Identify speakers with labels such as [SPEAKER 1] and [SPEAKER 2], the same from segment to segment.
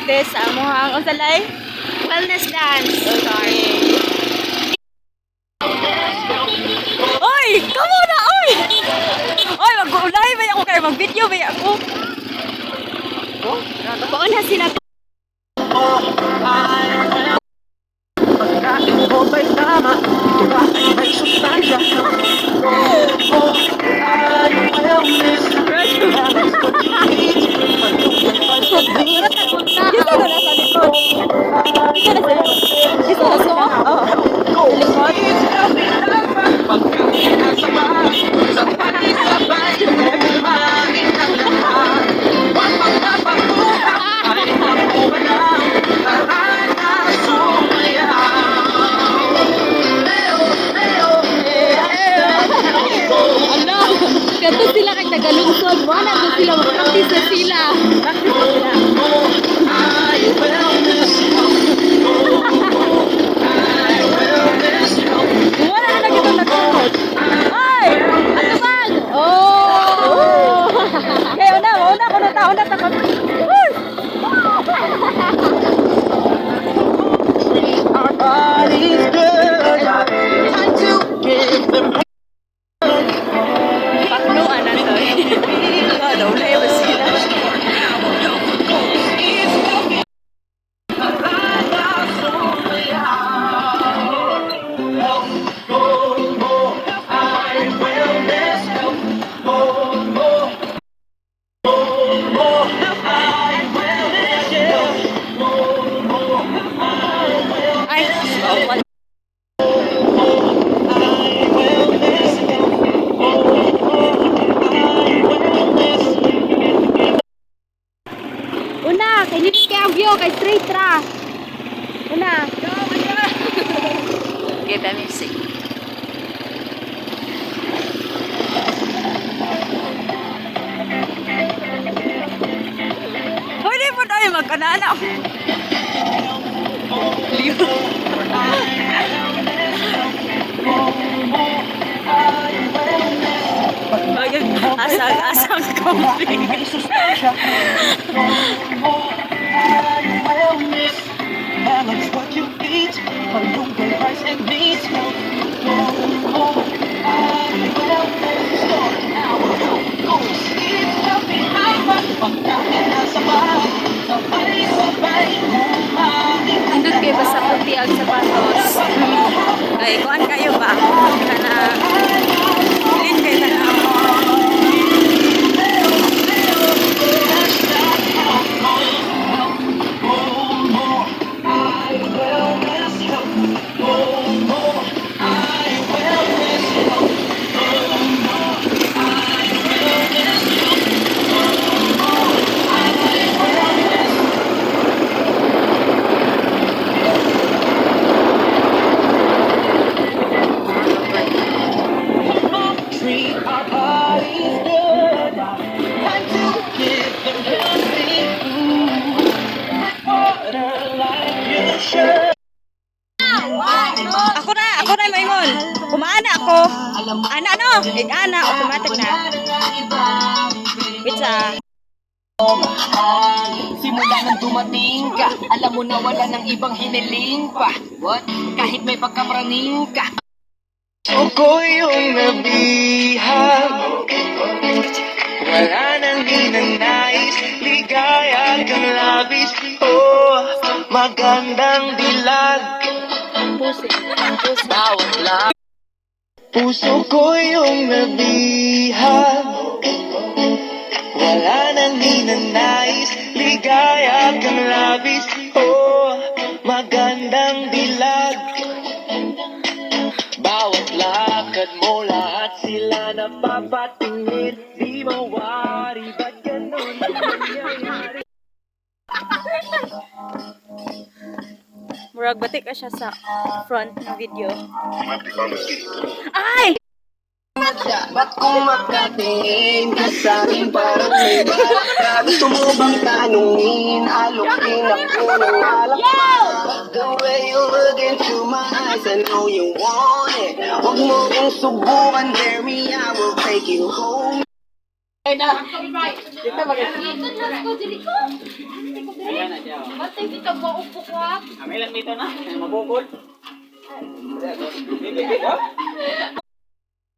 [SPEAKER 1] Mag-practice sa amuhang unsa lay?
[SPEAKER 2] Wellness dance.
[SPEAKER 1] Okay. Oy, kamo na oy. Oy, mag-ulay ba ako kay mag-video ba ako?
[SPEAKER 2] Pauna sila.
[SPEAKER 3] Pagkain mo ba'y tama? Ito ba ay may sustansya? Oh, ay wellness. Balance what you eat.
[SPEAKER 1] Dito na sa likod. Dito na sa likod. Dito na sa Oh.
[SPEAKER 3] Go! It's healthy tama. Pagkain ang sabay. Sabay-sabay. Kumain ang lahat. Huwag magpapakuha. Ay nakuha na. Tara na sumayaw. Eo, eo, eo.
[SPEAKER 2] Ano? Kato sila kay tagalungsod. Wala na sila. Mag-practice na sila.
[SPEAKER 3] I wellness. I wellness.
[SPEAKER 1] Wala na lagi itong nagtukod. Ay!
[SPEAKER 2] Ano bang? Oh!
[SPEAKER 1] Kaya una, una, una, ta, una, ta, Uy!
[SPEAKER 3] Our body's good. Time to give them
[SPEAKER 1] Pakluan na to. Ano, wala ba sila? Ay, wala.
[SPEAKER 2] Una, kay nipis kay ang view, kay straight ra. Una.
[SPEAKER 1] Get the music. Pwede po tayo magkanana. Asang-asang complete.
[SPEAKER 3] Wellness. Balance what you eat. Malunggay, rice, and meat. Wellness. Start our health goals. Eat healthy, tama. Pagkain na sabay. Sabay-sabay. Kumain ang
[SPEAKER 2] Indot kay basta puti ang sapatos.
[SPEAKER 1] Ay, kuan kayo ba? Kana Lin kay na.
[SPEAKER 3] Treat our bodies good. Time to give them healthy food. Order like you should.
[SPEAKER 1] Ako na maingon. Kumaana ako. Ana no, ana automatic na. Wait sa.
[SPEAKER 4] Simula nang dumating ka, alam mo na wala nang ibang hiniling pa. What? Kahit may pagkapraning ka.
[SPEAKER 3] Ako yung nabihag. Wala nang ninanais. Ligaya kang labis. Oh, magandang dilag.
[SPEAKER 4] Bawat lang.
[SPEAKER 3] Puso ko yung nabihag. Wala nang ninanais. Ligaya kang labis. Oh, magandang dilag. Bawat lakad mo, lahat sila napapatingin. Di mawari, ba't ganun ang nangyayari?
[SPEAKER 1] Murag batik ka siya sa front ng video. Ay!
[SPEAKER 4] Ba't kung makatingin ka sa akin parang may balak ka? Gusto mo bang tanungin? Alokin ako ng alak pa. The way you look into my eyes, I know you want it. Huwag mo kong subukan, dare me, I will take you home.
[SPEAKER 2] Dito ko upo ko.
[SPEAKER 3] Amilan dito na, mabukol.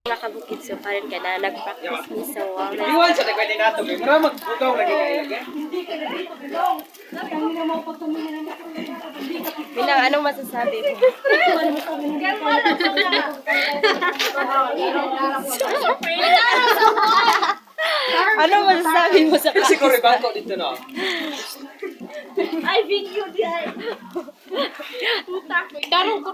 [SPEAKER 1] Mga kabukid, so karon ka na nag-practice mi sa wala.
[SPEAKER 3] Iwan sa tagwede nato, kay mura magbugaw lagi kayo.
[SPEAKER 1] Bilang, anong masasabi mo? Anong masasabi mo sa
[SPEAKER 3] Kasi ko bangko dito no.
[SPEAKER 2] Ay, video di ay. Puta. Darong ko.